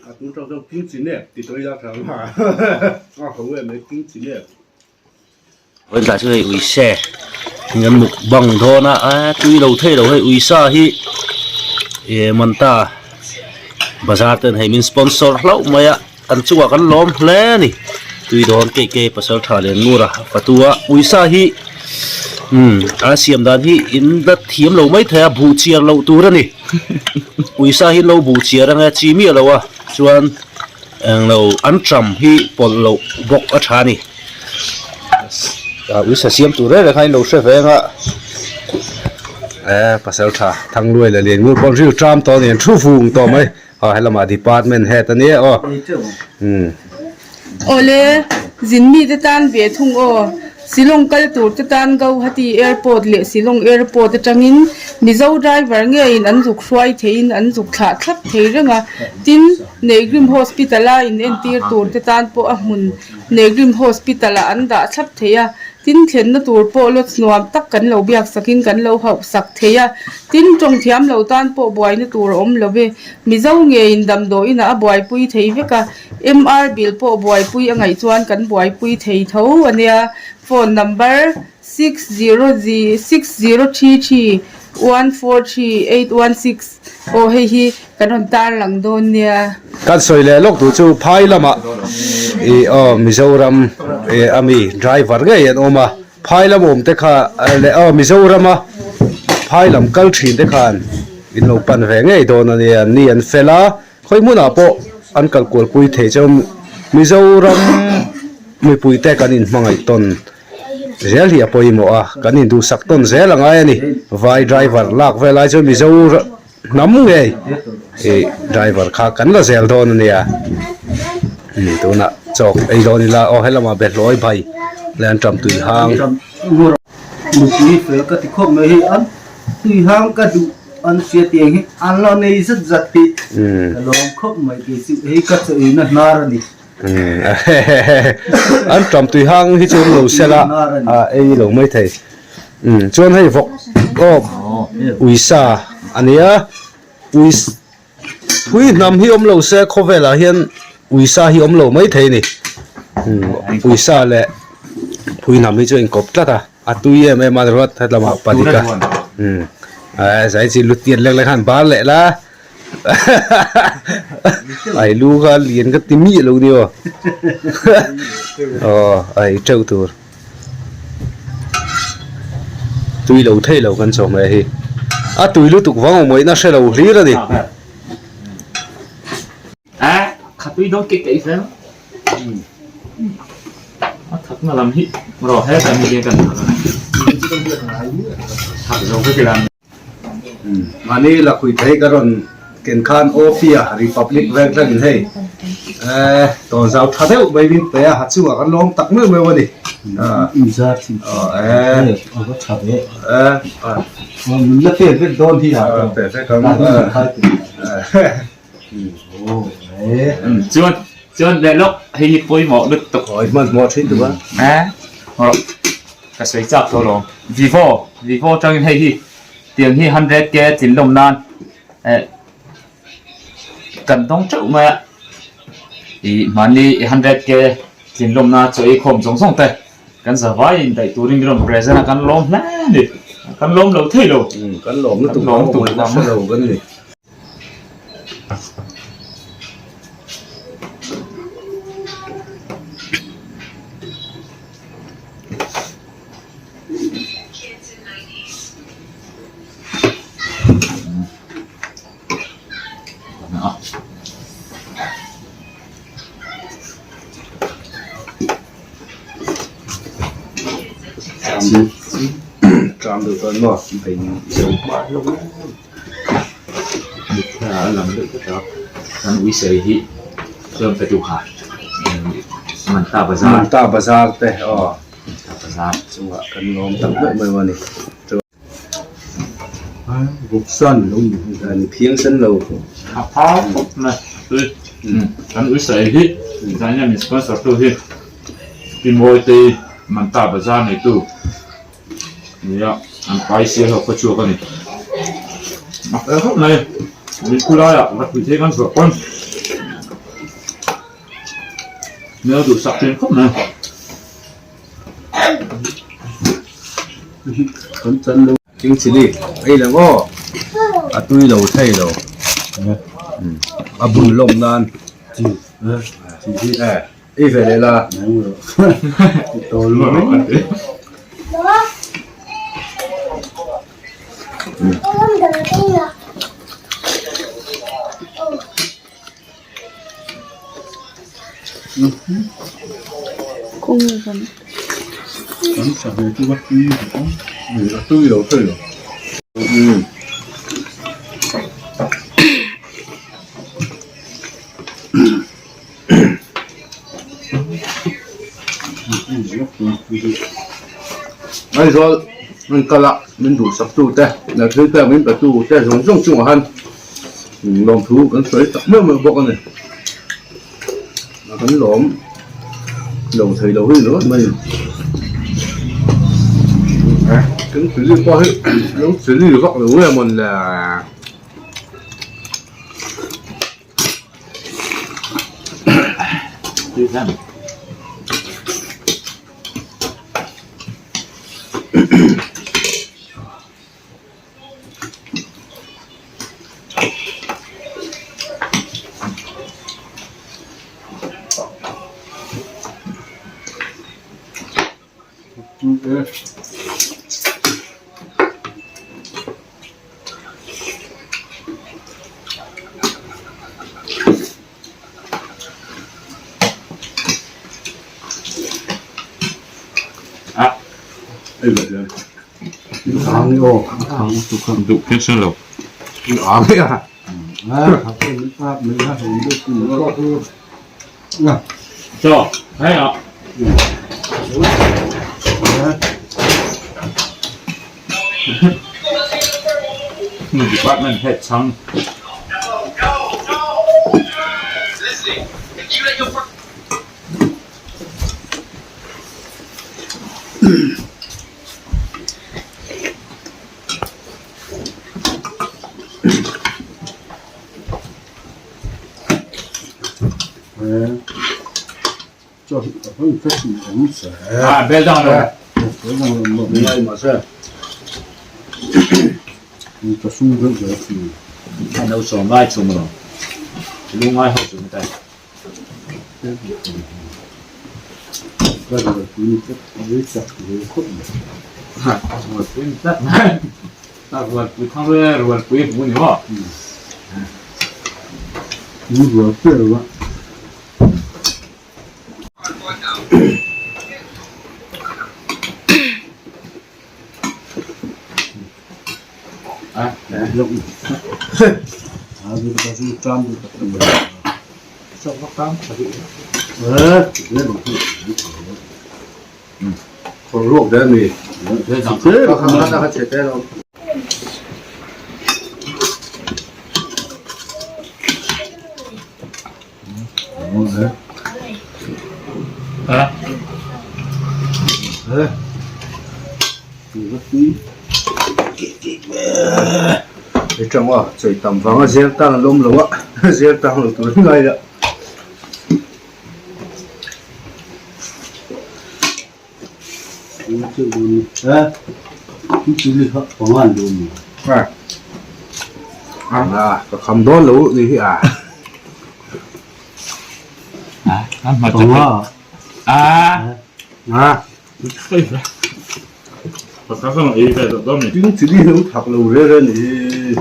A tung tang chuan king chi nep ti tawh ila tha ang a, a ho em mai king chi nep. Vawiin chu hei uise in an muk bang dawn a a tui lo thei lo hei uisa hi eh Manta bazar ten hei min sponsor hlauh mai a kan chungah kan lawm hle a ni tui dawn keih keih pasal tha leh ngur a fatu a uisa hi umm a siam dan hi in la thiam lo mai thei a buh chiar loh tur a ni uisa hi lo buh chiar ang e chi miah lo a chuan. Englo an tram hi pawlh loh bawk a tha a ni. Uisa siam tur reng reng kha in lo hre ve anga eh pasal tha Thangluai leh Lianngul pawh an ril tram tawh a ni an thu vung tawh mai aw helamah department head a nia aw umm. Awle zin mite tan ve thung aw. Shillong kal tur te tan Gauhati Airport leh Shillong Airport atangin Mizo driver ngeiin an zuk hruai theiin an zuk thlah thlap thei reng a. Tin, Neigrim Hospital a inentir tur te tan pawh a hmun Neigrim Hospital ah an dah thlap thei a. Tin, thlenna tur pawh lodge nuam tak kan lo biak sakin kan lo hauh sak thei a. Tin, tawng thiam lo tan pawh buaina tur a awm lo ve. Mizo ngeiin damdawiin ah a buaipui thei vek a. MR bill pawh buaipui a ngaih chuan kan buaipui thei tho a nia. Phone number, 60 6033 143816 aw hei hi kan rawn tar lang dawn nia. Kan sawi leh lawk duh chu phai lamah ih aw Mizoram ih a mi driver ngei an awm a, phai lam awm te kha leh aw Mizorama phai lam kal thin te khan in lo pan ve ngei dawn a nia, ni an fel a. Khawi hmunah pawh an kal kualpui thei cheu Mizoram mipuite kan inhmangaih tawn zel hi a pawimawh a, kan induhsak tawn zel a ngai a ni. Vai driver lak vel ai chuan Mizo hnam ngei ih driver kha kan la zel dawn a nia. Tunah chawk ei dawn ila aw helamah Behlawi bai leh an ṭam tui hang. Nupui fel ka ti khawp mai hi an tui hang ka duh an hria tiang hi an lo nei zat zat hi ka lawm khawp mai kei chu hei ka chaw ina hnar a ni. An ṭam tui hang hi chu awm lo sela a ei lo mai thei. Chuan hei vawk aw uisa a nia ui Pui hnam hi awm lo se khawvelah hian uisa hi awm lo mai thei a ni. Uisa leh pui hnam hi chu a inkawp tlat a, a tui em em a ringawt hetlama panika zai chi lu tiat lek lek khan bar leh la ai lu kha lian ka ti miah lo ni aw aw ai teuh tur tui lo thei lo kan chawhmeh hi a tui lutuk vang awm ngaihna hre lo hlir a ni. A kha tui dawn kek keih fel a thak na lam hi rawh he kan hi kan thak a thak zo vek ila. Mahni lakhui thei ka rawn ken khan Ofia Republic veng thlengin hei eh tawnzau tha deuh mai min pe a, ha chungah kan lawm tak meuh meuh a ni. Eh eh Min la pek vek dawn hi a pe vek ang. Chuan chuan leh lawk hei hi pawimawh lutuk. Awi hmanhmawh thin tu a. Eh ka sawi chak tawh lo. Vivo Vivo atangin hei hi tiang hi 100k tlin lawm nan eh kan dawng teuh mai a. Ih mahni 100k tlin lawm na chaw ei khawm zawng zawng te kan za vai in daih turin min rawn present a kan lawm hle a ni. Kan lawm lo thei lo. Kan lawm lutuk vang awm ngaihna hre lo kan ni. Tram deuh chuan maw A lang deuh tlat a kan ui sawi hi chuan pe tu kha Manta Bazar Manta Bazar te aw Manta Bazar chungah kan lawm tak meuh meuh a ni Vawksan lo ni ni phiang sen lo a phau khawp mai kan ui sawi hi zan hian min sponsor tu hi Pi Mawitei Manta Bazar neitu Nia, an pai sial ho khaw chhuak a ni. A fel khawp mai, min khu laiah va tui thei kan zawh pawn. Min lo duhsak thin khawp mai. Kan chan lo. King chili ei lang aw a tui lo thei lo a bun lawm nan chi hi e ei ve leh la. A tui lo thei lo. Aizawl min kal a min duhsak tu te leh thil pek min pe tu te zawng zawng chungah khan lawmthu kan sawi tak meuh meuh bawk a ni a kan lawm lo thei lo hi ringawt mai a kan chilli pawh hi lo chilli vak lo nge mawn le. Duh phian sen lo. Chaw hei ah. Department head chhang. À, bel dang rồi. Anh đâu sổ mai chung rồi. Lu ngai hậu chung tay. Ha, ruột pui tlat mai. Ta ruột pui thang le ruột pui hmu ni maw? Ruak daih a ni. Kha chhe te lo. He tang a chei tam vanga zel tang an awm lo a zel tang lo tur ngai la. Ka kham dawn lo ni hi a. Tin chili lo thak lo re re ni hi.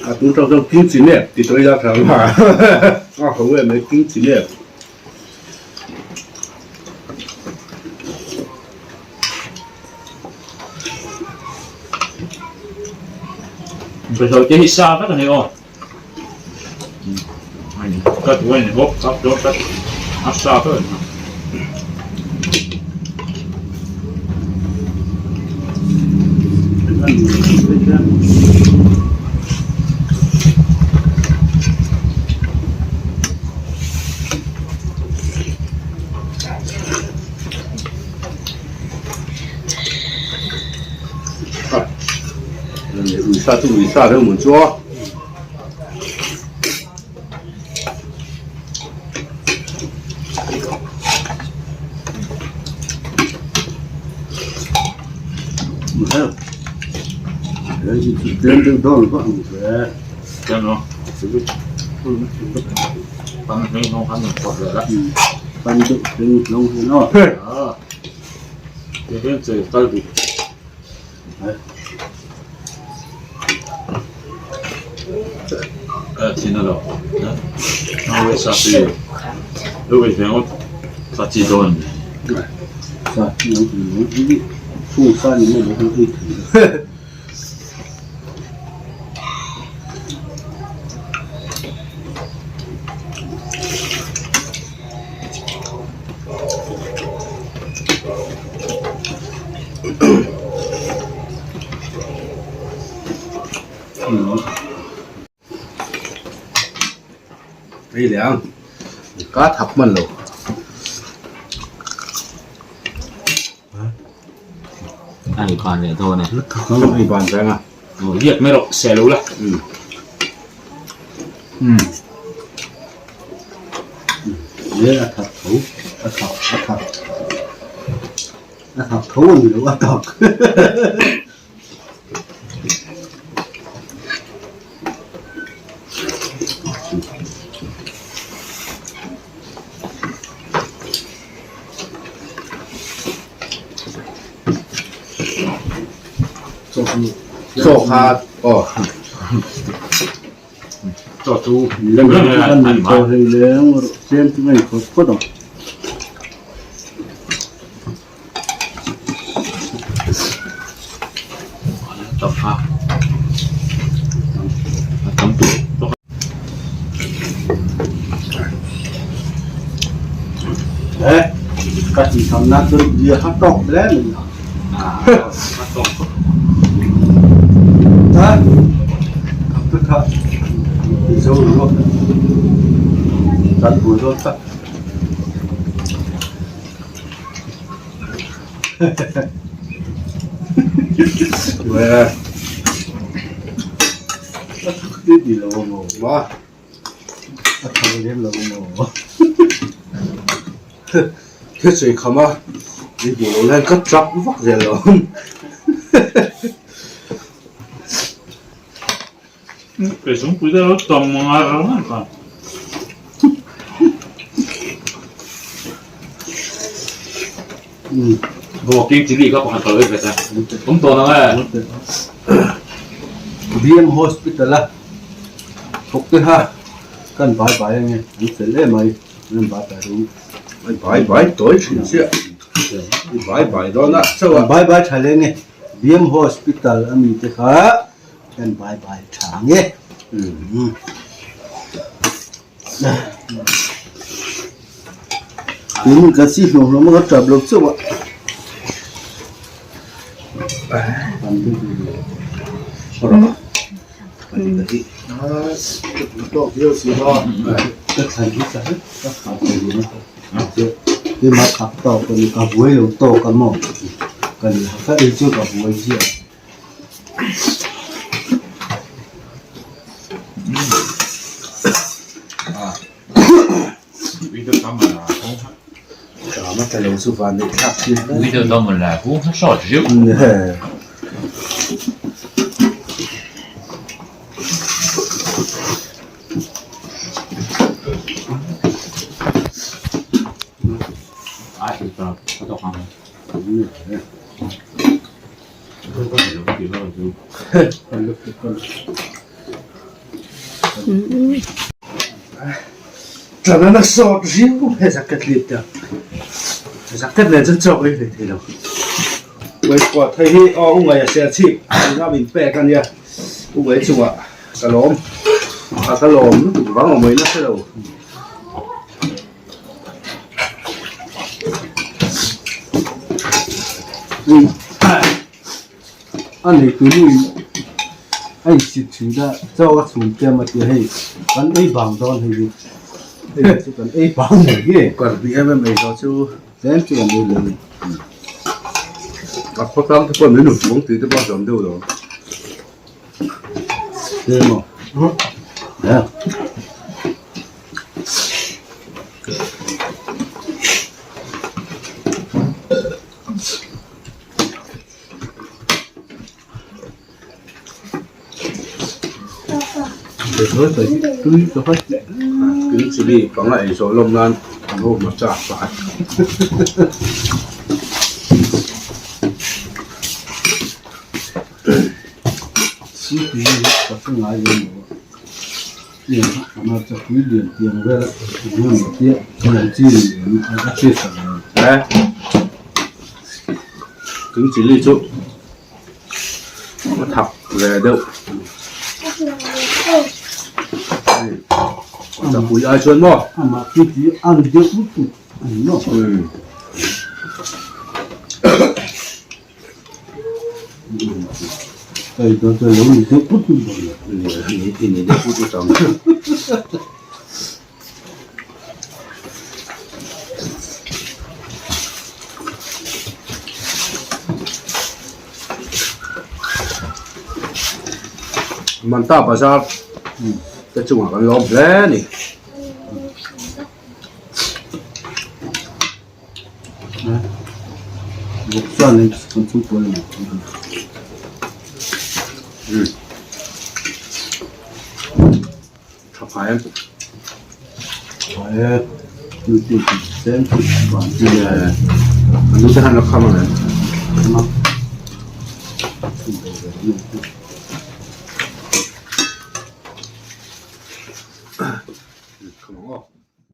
A tung tang chuan king chi nep ti tawh ila tha ang a a ho em mai king chi nep. Bawlhhlawh te hi sa vek a ni aw. Ka duh a ni bawk ka duh a a sa vek a ni. Ui sa chu ui sa deuh mun chu aw. Ei leh ang ka thak hman lo. Ani ban leh dawn e. Ani ban reng a. Liak mai rawh se lo la. Le a thak tho a thak a thak a thak tho a ni lo a thak. Chaw kha aw. Chaw chu Chaw hei leng tlem chu ngei phawt phawt ang. Ka ti tham na chu bia kha tawk hle mai a. Ha zo lo kan bul dawn tak. Thil sawi kham a i hmuh loh hian ka chak vak zel lo. Zungpui te lo tawng ngai rau ngai kha. Walking chili kha pakhat kalo ei ve ta. Awm tawh nang e. BM Hospital a thawk te kha kan bai bai ange an fel em mai an bai bai ru. Ai bai bai tawi thin chiah. I bai bai dawn a chauh a. Bai bai tha leng e. BM Hospital ami te kha Kan bai bai tha ang e. Tin ka si hlawm hlawm a ka tap lo chauh a. Ka thlan hi ka hret ka khah thei lo a. Keimah khak tawk a ni ka buai lo tawk a maw ka ni ka ei chu ka buai ziah. Tlan a sawt riau he jacket lip te jacket nen chuan chawk ei hlei thei lo ngaihtuah thei hi aw u ngaih a ser chhip anga min pek ania u ngaih chungah ka lawm a ka lawm lutuk vang awm mai nasa lo. A nei tunu in a insit thin a chaw a chhum tlem a tia hei kan ei vang dawn hei hi hei chu kan ei vang mai nge kar hnih em em ei zawh chu tlem chu kan ei leh a ni a khawtlang te pawh min vung tih te pawh a zawm deuh lo. Emaw. Yeah. Green chilli panga ei zawh lawm nan an ho hma chak pakhat. Green chilli chu a thak ve deuh chapui ai chuan maw amah chu ti ang deuh lutuk ani maw hei dawn chuan lo ni deuh put put dawn ni ni deuh put put ang. Manta bazar te chungah kan lawm hle a ni. Tha phai em? An nu te khan la kham ang em?